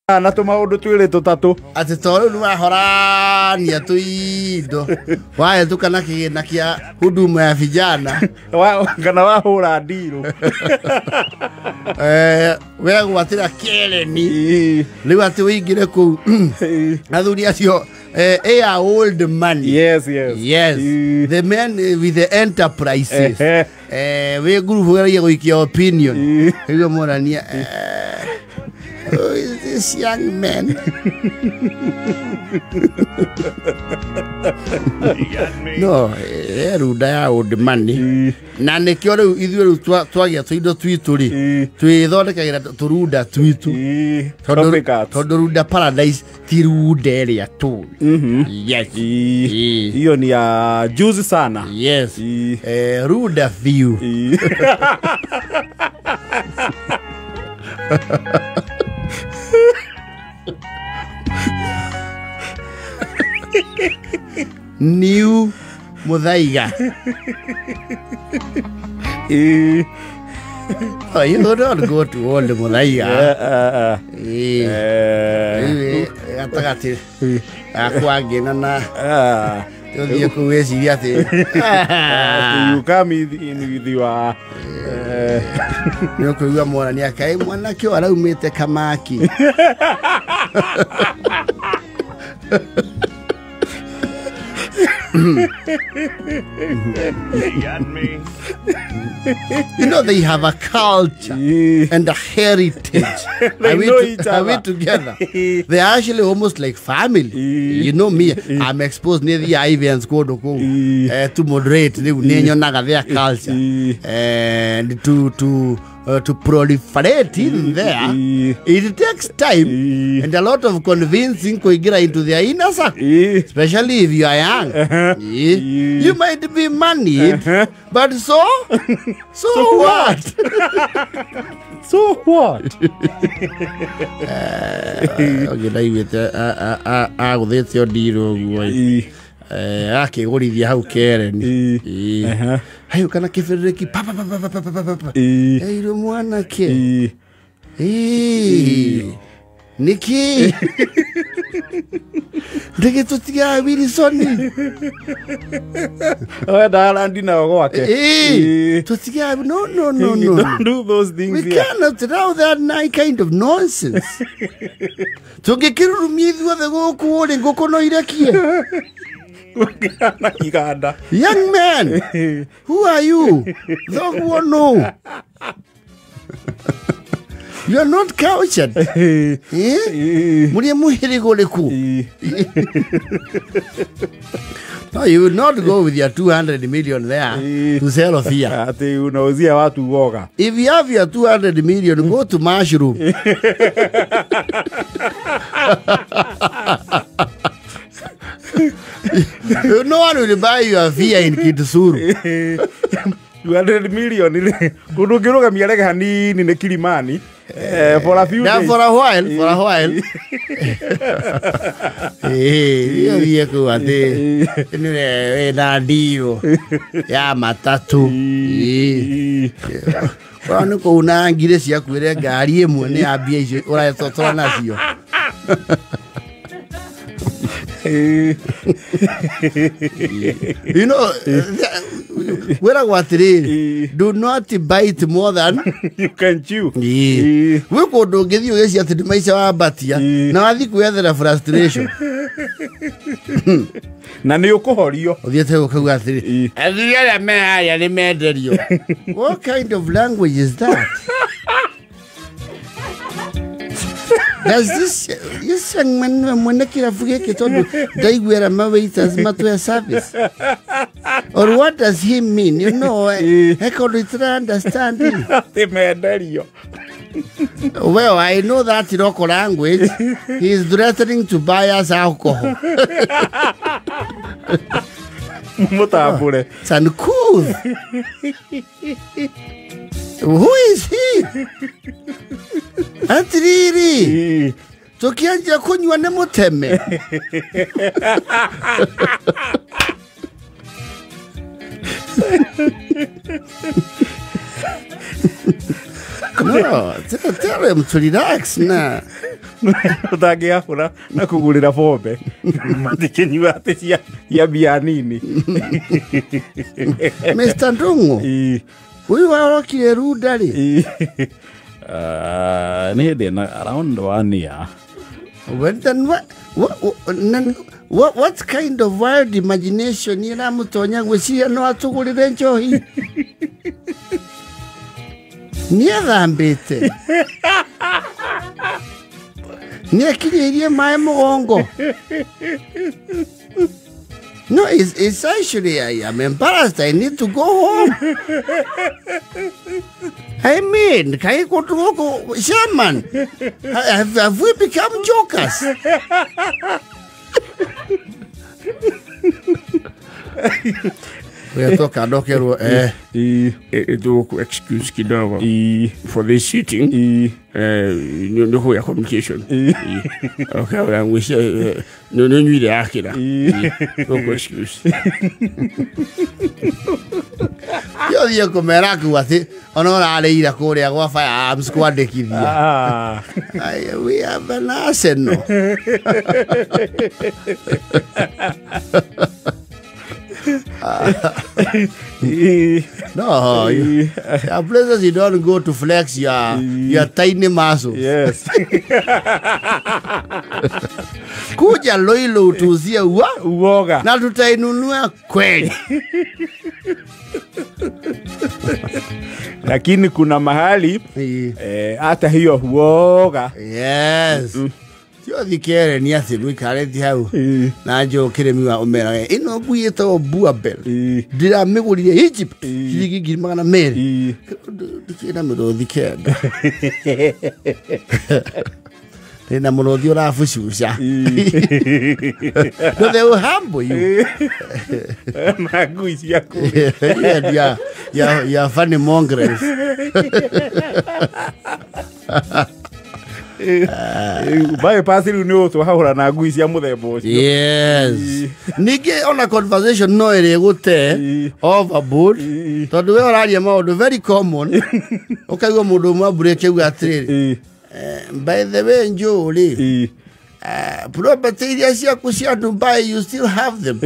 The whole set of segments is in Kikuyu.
Na tũmaũndũ twĩrĩ tũtatũ. Atĩ to rĩu nĩwahorania tũindo wahĩtũka na kĩgĩna kĩa huduma ya vijana. Kana wahũra ndirũ. Wegwatĩra kĩreni rĩu atĩ wĩingĩre kũu athuri acio ya old money. Yes, yes. Yes. The men with the enterprises. Wĩ ngurubu geragia gũikia opinion. Rĩu morania, who is this young man? No, runda ya old money. Na nĩkĩo rĩu ithuĩ rĩu twagĩa tũindo twitũ rĩ, twĩthondekagĩra tũrunda twitũ. Tondũ runda paradise ti runda ĩrĩa tũĩ. Yes. Hiyo ni ya juzi sana. Yes. Runda view. New Muthaiga. Oh, you don't go to old Muthaiga. Gatagatĩ akwa ngĩna na ũthiĩ kũu wĩcirie atĩ you come in with your nĩ ũkũigua mwanania kaĩ mwanake ũyũ araumĩte Kamaki. You know, they have a culture and a heritage. They know each other. Are we together? They're actually almost like family. You know me, I'm exposed near the Ivy and school to moderate their culture and to proliferate in there. It takes time and a lot of convincing kuingira into their inner circle, especially if you are young. You might be moneyed, but so what? So what? Agũthĩte ndiro ũguo akĩgũrithia hau Kereni hayo kana kĩbĩrĩrĩki pa pa pa pa pa pa pa ĩirwo mwanake nĩkĩ ndege tũtigaga Wilson wenda arandi nao gwake tũtigaga no no no no don't do those things. We cannot allow that kind of nonsense. Tũngĩkĩrurumia ithuothe gũkũ rĩ ngũkũ no irekie. Young man, who are you? Thoguo no. You are not cultured. Mũrĩ mũhĩrĩga ũrĩkũ? No, you will not go with your 200 million there to sell off here. Ati unauzia watu uoga. If you have your 200 million, go to mushroom. No one will buy your fear in Kitusuru. 200 million kundu ngirugamia rege hanini ni Kilimani for a few days. For a while, for a while. Hiyo kuu ati ni na ndio ya matatu. Kwa nĩ kũuna ngiri ciakuire ngari ĩmwe nĩ ya mbia icio ũretotora nacio. You know, wĩragwo atĩrĩrĩ, do not bite more than you can chew. Gwĩ kũndũ ũngĩthiĩ ũgĩcia atĩ nĩ maica wambatia na wathiĩ kwĩyethera frustration na nĩ ũkũhorio ũthiĩte ũkauga atĩrĩ athuri arĩa me harĩa nĩ menderio. What kind of language is that? Does this young man mwene kĩrabu gĩkĩ tondũ ndaiguĩra ma waiters matũhe service? Or what does he mean? You know, I can't understand him. Atĩ menderio. Well, I know that local language. He is threatening to buy us alcohol. Mũtambũre. It's uncouth. Who is he? Atiriri. Tukianjia kunywa nĩ mũteme. No, tell him to relax na. Ũtangĩhahũra na kũgũrĩra bombe matikĩnyua atĩ cia mbia nini. Mr. Ndung'u, huyu warokire runda rĩ? Nĩ hĩndĩ na around 1 year. Well, then what kind of wild imagination ĩramũtonya gwĩciria no atũgũrĩre njohi? Nĩethambĩte. Nĩekinyĩirie maĩ mũgongo. No, it's actually, I am embarrassed. I need to go home. I mean, Shaman, have we become jokers? Uyatoka ndokerwo excuse kidogo for this sitting no ya communication. Okay, we no no nyire akira. No excuse. Yo thiĩ kũmera ku atĩ ona ũrarĩire kũrĩa gwa firearms kwandĩkithia. We have an arsenal. No, there are places you don't go to flex your tiny muscles. Yes. Kuja Loilo utuuzie uoga na tutainunua kweli. Lakini kuna mahali hata hiyo uoga. Yes. Tio thikere ni athi rwikare hau na njokire miwa umera ino ngui ĩtagwo Buabel ndiramĩgũrire Egypt ciringi 200,000 ndikĩna mĩrũthi 9 ndĩna mũrũthi ũrabucuca. No, they will humble you. Na ngui ciaku. Yeah, funny mongrels. Bypass rĩu nĩ ũtwahũra na ngui cia mũthemba ũcio. Yes. Ningĩ ona conversation no ĩrĩ gũte overboard tondũ we ũraria maũndũ very common ũkaigua mũndũ ũmwe ambũrĩke auga atĩrĩrĩ, by the way Njũũ rĩ, property iria ciaku cia Dubai you still have them.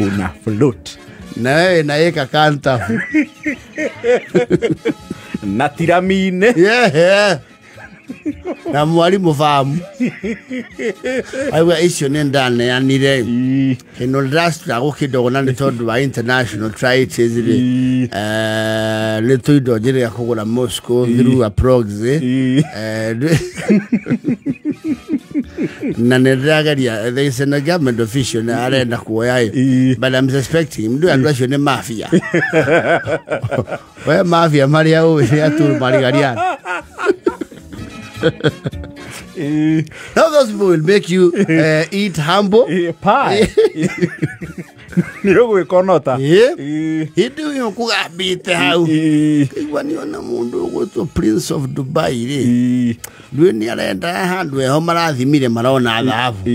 Una float. Na wewe na ĩka kanta. Na tiramine. Yeah. Na mwalimu fahamu. Aiwa icio nĩ ndaneanire. Kĩndũ ndĩrastruggle kidogo na nĩ tondũ wa international treaties rĩ. Nĩ tũindo njĩrĩga kũgũra Moscow through a proxy. Na nĩ ndĩrageria, there is a government official na arenda kuoya ĩ. But I'm suspecting him. Andũ acio nĩ mafia. We mafia marĩa ũĩ nĩ aturu marigariana. Now those people will make you eat humble pie. Nĩũgwĩkonota. Hĩndĩ ĩyo kũgambĩte hau igua nĩona mũndũ ũgwĩtwo Prince of Dubai rĩ, ndũĩ nĩ arenda handũ eho marathimire marona thahabu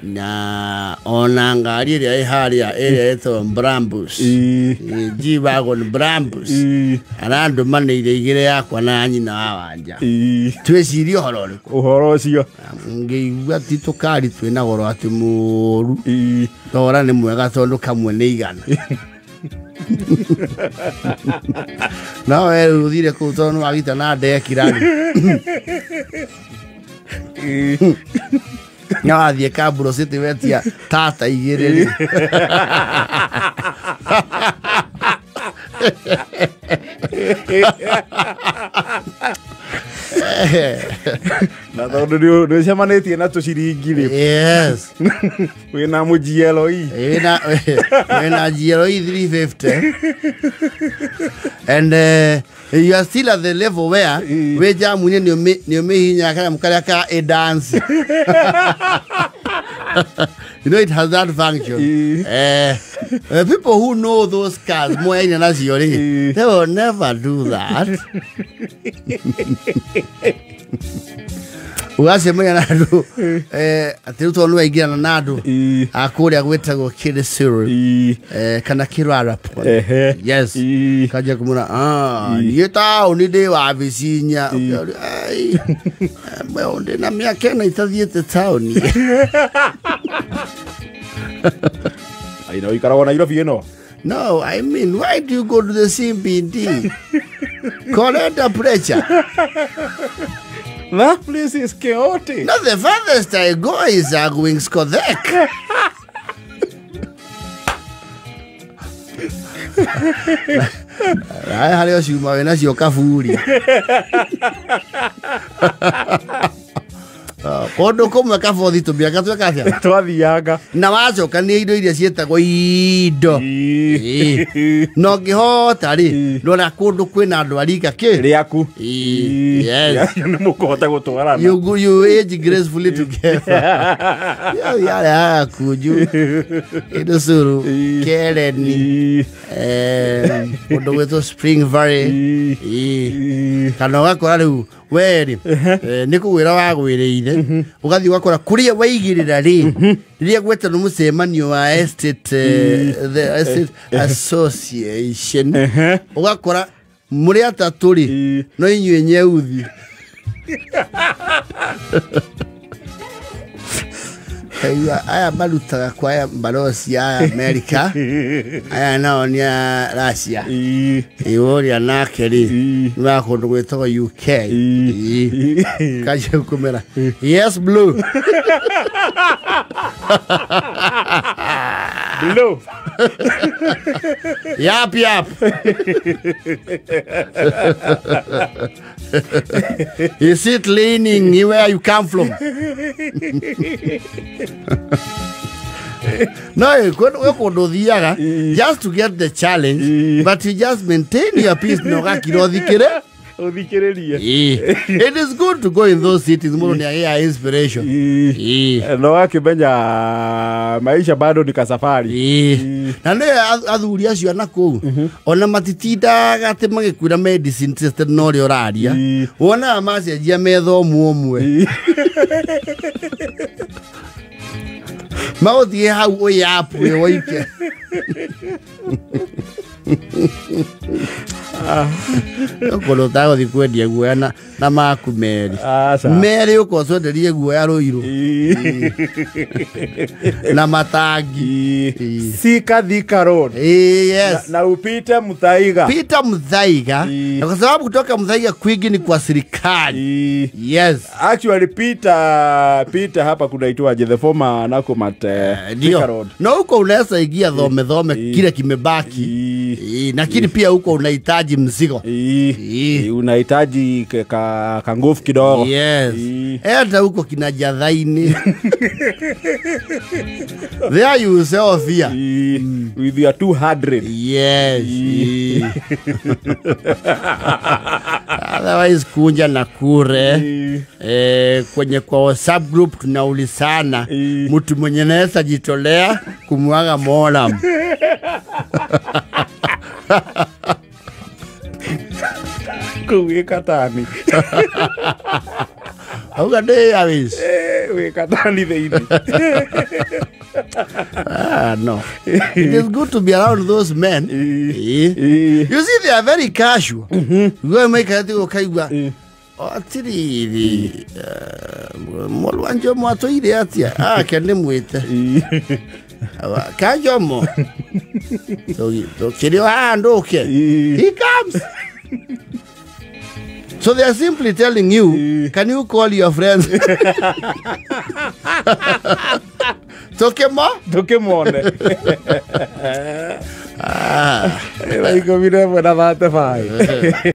na ona ngari ĩrĩa ĩ harĩa ĩrĩa ĩtagwo Brabus, G-Wagon Brabus, arandũmanĩire igĩrĩ yakwa na nyina wa Wanja. Twĩcirie ũhoro ũrĩkũ? Ũhoro ũcio ngĩigua ti tũkari twĩna goro atĩ mũru thogora nĩ mwega tondũ kamwe nĩ 100. No we ũthire kũu tondũ nĩ wagita na ndekira rĩ. No wathiĩ Kaburo City wetia tata 2 rĩ. Na tondũ nĩ ũcemanĩtie na tũciringi rĩ. Yes. Wĩna mũ GLE. Wĩna GLE 350. And you are still at the level where wĩ jamu-inĩ nĩ ũmĩhihinyaga kanyamũ karĩa ka ĩ dance. You know it has that function. People who know those cars moyaine nacio rĩ, they will never do that. Ũgacemania na andũ atĩ rĩu tondũ nĩwaingĩrana na andũ a kũrĩa gwĩtagwo Kĩrĩsĩrũ kana Kĩrara. Yes. Kanjia kũmwĩra niĩ taũni ndĩ wabici inya. Ndĩ na mĩaka ĩna itathiĩte taũni. Aina ũikaragwo Nairobi ĩno. No, I mean, why do you go to the CBD? Correct pressure. That place is chaotic. No, the farthest I go is Wings Kodhek. Harĩ o ciuma wĩ nacio kaburi. Kũndũ kũmwe kabothi tũmĩaka tweka atĩa? Twathianga. Na wacoka nĩ indo iria ciĩtagwo indo. Na ũngĩhota rĩ, rora kũndũ kwĩna andũ a rika kĩ? Rĩaku. Yes. Nĩ mũkũhota gũtwarana. You age gracefully together. Yale kunju. Idusuru, Kereni, kũndũ gwĩtwo Spring Valley. Kana ũgakora rĩu we rĩ, nĩ kũgwĩra wagwĩrĩire, ũgathiĩ ũgakora kũrĩa waigĩrĩra rĩ, rĩrĩa gwetwo mũcemanio wa estate, the estate association, ũgakora mũrĩ atatũ rĩ, no inyuĩ nyeuthi. Aya marutaga kwa aya mbaroci aya America, aya nao nĩ a Russia, ũrĩa nake rĩ nĩ wa kũndũ gwĩtagwo UK. Kanjia kũmera yes blue. Blue. Yap yap. Is it leaning where you come from? No, just to get the challenge, but you just maintain your peace. No, it is good to go in those cities. More inspiration. No akimenya maisha bado ni kasafari. Na nĩ athuri acio na kũu ona matitindaga atĩ magĩkwĩra medicine tested no ũrĩa ũraria wonaga macenjia methomu ũmwe magũthiĩ hau ũyapu wĩ woike. Ũkorwo ũtagũthiĩ kwendia guoya na maku merĩ merĩ ũkorwo twenderie guoya Rũirũ na matangi. Sika Thika Road. Yes. Na upite Muthaiga. Pita Muthaiga. Na kwa sababu kutoka Muthaiga kwingi ni kwa serikali. Yes. Actually Pita hapa kunaitwaje the former Nakumatt Thika Road. Na huko unaweza ingia dhome dhome kile kimebaki. Lakini pia huko unahitaji mzigo. Unahitaji kanguvu kidogo. Yes. Hata huko kina Jathaini. There you sell fear. With your 200. Yes. Otherwise kunja na kure. Kwenye kwa WhatsApp group tunaulizana mtu mwenye anaweza jitolea kumwaga mola. Kuweka tani. Auga de avis. Weka tani baby. No. It is good to be around those men. You see, they are very casual. We make a thing ukaigua. Atiriri. Mũrũ wa Njomo atũire atia? Ake nĩ mwĩte. Ka Njomo. Tũkĩrĩ o haha ndũke. He comes. So they are simply telling you, can you call your friends? Tokemo? Tokemone. Ah. 11:35.